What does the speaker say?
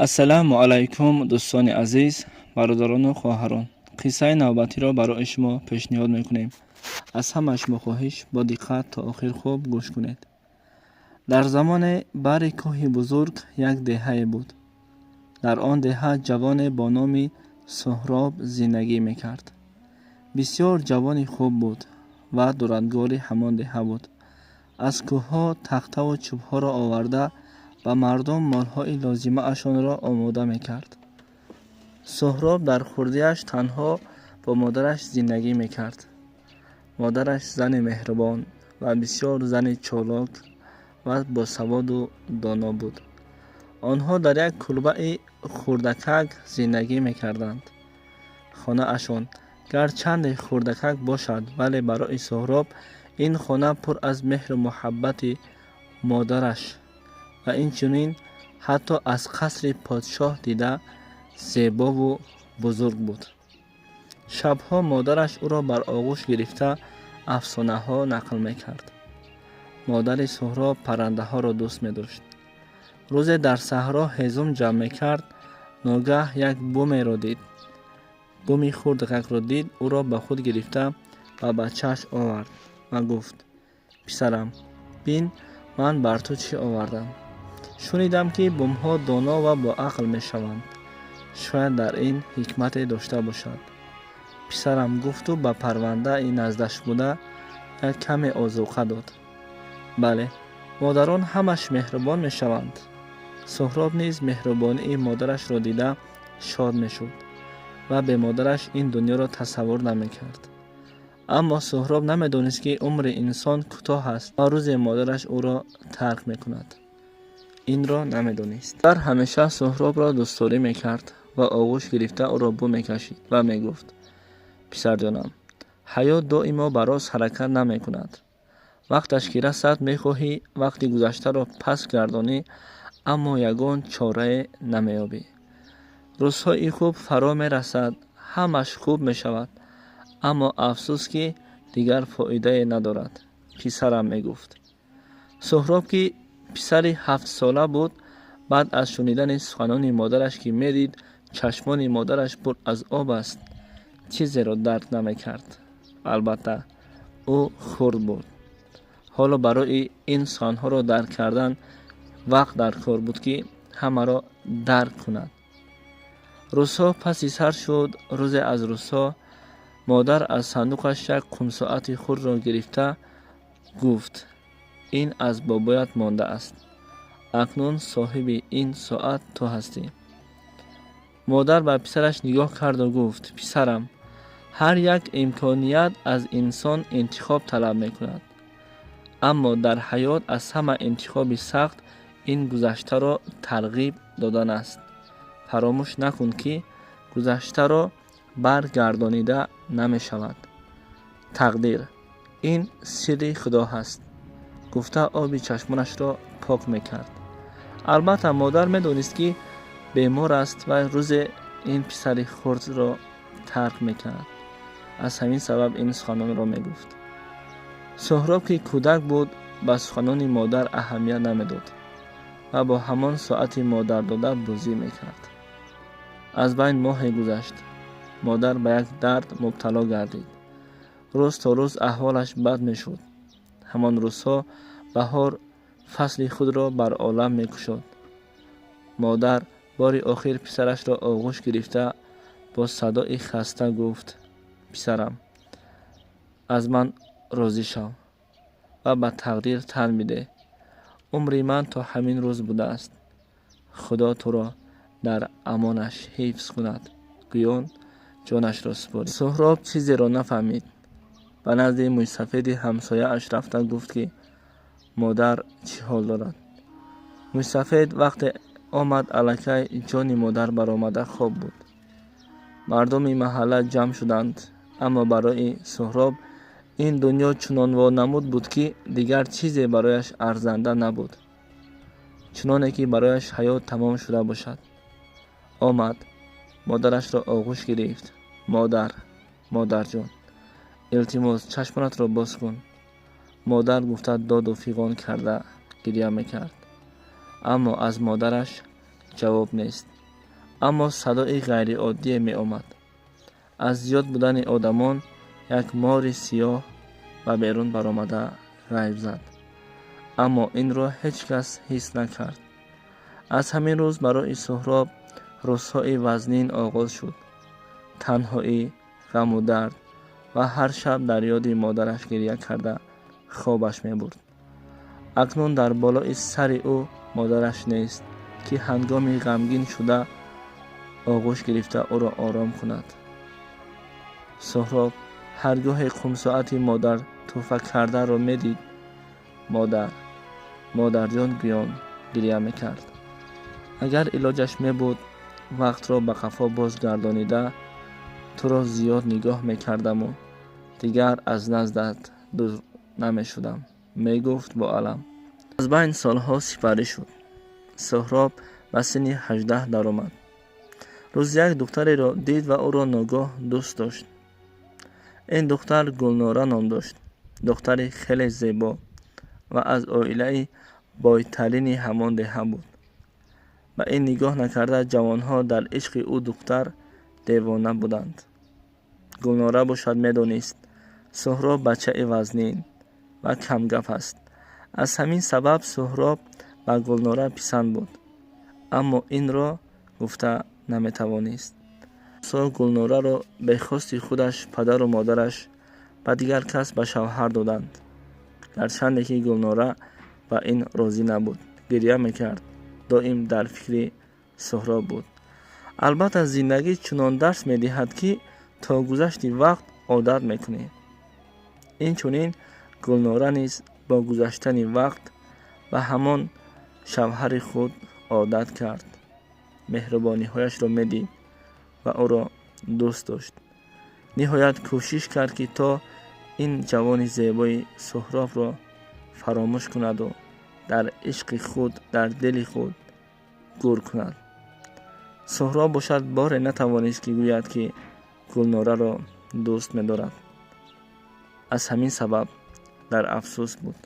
Ассалому алайкум, дӯстони азиз, бародарону хоҳарон. Қиссаи навбатиро барои шумо пешниҳод мекунем. Аз ҳамаи шумо хоҳиш, бо диққат то охир хуб гӯш кунед. Дар замоне бари кӯҳи бузург як деҳае буд. Дар он деҳа ҷавоне бо номи Суҳроб зиндагӣ мекард. Бисёр ҷавони хуб буд ва дурадгори ҳамон деҳа буд. Аз кӯҳҳо тахтаву чӯбҳоро оварда, ба мардум молҳои лозимаашонро омода мекард. Суҳроб дар хурдиаш танҳо бо модараш зиндагӣ мекард. Модараш зани меҳрубон ва бисёр зани чолок ва босаводу доно буд. Онҳо дар як кулбаи хурдакак зиндагӣ мекарданд. Хонаашон гарчанде хурдакак бошад, вале барои Суҳроб ин хона пур аз меҳру муҳаббати модараш ва инчунин ҳатто аз қасри подшоҳ дида зебову бузург буд. Шабҳо модараш ӯро бар оғӯш гирифта, афсонаҳо нақл мекард. Модари Суҳроб паррандаҳоро дӯст медошт. Рӯзе дар саҳро ҳезум ҷамъ мекард, ногаҳ як бумеро дид. Буми хурдакакро дид, ӯро ба худ гирифта, ба бачааш овард ва гуфт: «Писарам, бин, ман бар ту чӣ овардам. Шунидам, ки бумҳо доно ва боақл мешаванд. Шояд дар ин ҳикмате дошта бошад, писарам», гуфту ба парвандаи наздаш буда як каме озуқа дод. Бале, модарон ҳамаш меҳрубон мешаванд. Суҳроб низ меҳрубонии модарашро дида шод мешуд ва бе модараш ин дунёро тасаввур намекард. Аммо Суҳроб намедонист, ки умри инсон кӯтоҳ аст ва рӯзе модараш ӯро тарк мекунад. Инро намедонист. Модар ҳамеша Суҳробро дӯстдорӣ мекард ва оғӯш гирифта ӯро бӯ мекашид ва мегуфт: «Писарҷонам, ҳаёт доимо ба рост ҳаракат намекунад. Вақташ ки расад, мехоҳӣ вақти гузаштаро пас гардонӣ, аммо ягон чорае намеёбӣ. Рӯзҳои хуб фаро мерасад, ҳамаш хуб мешавад, аммо афсӯс, ки дигар фоидае надорад, писарам», мегуфт. Суҳроб, ки писари 7-сола буд, баъд аз шунидани суханони модараш, ки медид, чашмони модараш пур аз об аст, чизеро дарк намекард. Албатта, ӯ хурд буд. Ҳоло барои ин суханҳоро дарк кардан вақт дар кор буд, ки ҳамаро дарк кунад. Рӯзҳо паси сар шуд. Рӯзе аз рӯзҳо модар аз сандуқаш як қумсоати хурдро гирифта гуфт: «Ин аз бобоят мондааст. Акнун соҳиби ин соат ту ҳастӣ». Модар ба писараш нигоҳ карду гуфт: «Писарам, ҳар як имконият аз инсон интихоб талаб мекунад, аммо дар ҳаёт аз ҳама интихоби сахт ин гузаштаро тарғиб додан аст. Фаромӯш накун, ки гузаштаро баргардонида намешавад. Тақдир ин сирри Худо ҳаст», гуфта, оби чашмонашро пок мекард. Албатта, модар медонист, ки бемор аст ва рӯзе ин писари хурдро тарк мекард. Аз ҳамин сабаб ин суханонро мегуфт. Суҳроб, ки кӯдак буд, ба суханони модар аҳамият намедод ва бо ҳамон соати модардода бозӣ мекард. Аз байн моҳе гузашт. Модар ба як дард мубтало гардид. Рӯз то рӯз аҳволаш бад мешуд. Ҳамон рӯзҳо баҳор фасли худро бар олам мекушод. Модар бори охир писарашро оғӯш гирифта, бо садои хаста гуфт: «Писарам, аз ман розӣ шав ва ба тақдир тан бидеҳ. Умри ман то ҳамин рӯз будааст. Худо туро дар амонаш ҳифз кунад», гӯён ҷонашро супорид. Суҳроб чизеро нафаҳмид. Ба назди мӯйсафеди ҳамсояаш рафта гуфт, ки модар чӣ ҳол дорад. Мӯйсафед вақте омад, аллакай ҷони модар баромада хоб буд. Мардуми маҳалла ҷамъ шуданд, аммо барои Суҳроб ин дунё чунон вонамуд буд, ки дигар чизе барояш арзанда набуд, чуноне ки барояш ҳаёт тамом шуда бошад. Омад, модарашро оғӯш гирифт. «Модар, модарҷон, илтимос, чашмонатро боз кун, модар», гуфта, доду фиғон карда гиря мекард, аммо аз модараш Ҷавоб нест, аммо садои ғайриоддие меомад. Аз зиёд будани одамон як мори сиёҳ ба берун баромада ғайб зад, аммо инро ҳеҷ кас ҳис накард. Аз ҳамин рӯз барои Суҳроб рӯзҳои вазнин оғоз шуд: танҳоӣ, ғаму дард ва ҳар шаб дар ёди модараш гиря карда хобаш мебурд. Акнун дар болои сари ӯ модараш нест, ки ҳангоми ғамгин шуда оғӯш гирифта ӯро ором кунад. Суҳроб ҳар гоҳе қумсоати модар тӯҳфа кардаро медид, «Модар, модарҷон» гӯён гиря мекард. Агар илоҷаш мебуд, вақтро ба қафо бозгардонида, туро зиёд нигоҳ мекардаму дигар аз наздат дур намешудам, мегуфт бо алам. Аз байн солҳо сипарӣ шуд. Суҳроб ба синни 18 даромад. Рӯзи як духтареро дид ва ӯро ногоҳ дӯст дошт. Ин духтар Гулнора ном дошт, духтари хеле зебо ва аз оилаи бойтарини ҳамон деҳа буд. Ба ин нигоҳ накарда, ҷавонҳо дар ишқи ӯ духтар девона буданд. Гулнора бошад, медонист, Суҳроб бачаи вазнин ва камгап аст. Аз ҳамин сабаб Суҳроб ба Гулнора писанд буд, аммо инро гуфта наметавонист. Гулнораро бехости худаш падару модараш ба дигар кас ба шавҳар доданд. Гарчанде ки Гулнора ба ин розӣ набуд, гиря мекард, доим дар фикри Суҳроб буд. Албатта, зиндагӣ чунон дарс медиҳад, ки то гузашти вақт одат мекунӣ. Инчунин Гулнора низ бо гузаштани вақт ба ҳамон шавҳари худ одат кард, меҳрубониҳояшро медид ва ӯро дӯст дошт. Ниҳоят кӯшиш кард, ки то ин ҷавони зебои Суҳробро фаромӯш кунаду дар ишқи худ дар дили худ гур кунад. Суҳроб бошад, боре натавонист, ки гӯяд, ки Гулнораро дӯст медорад. Аз ҳамин сабаб дар афсӯс буд.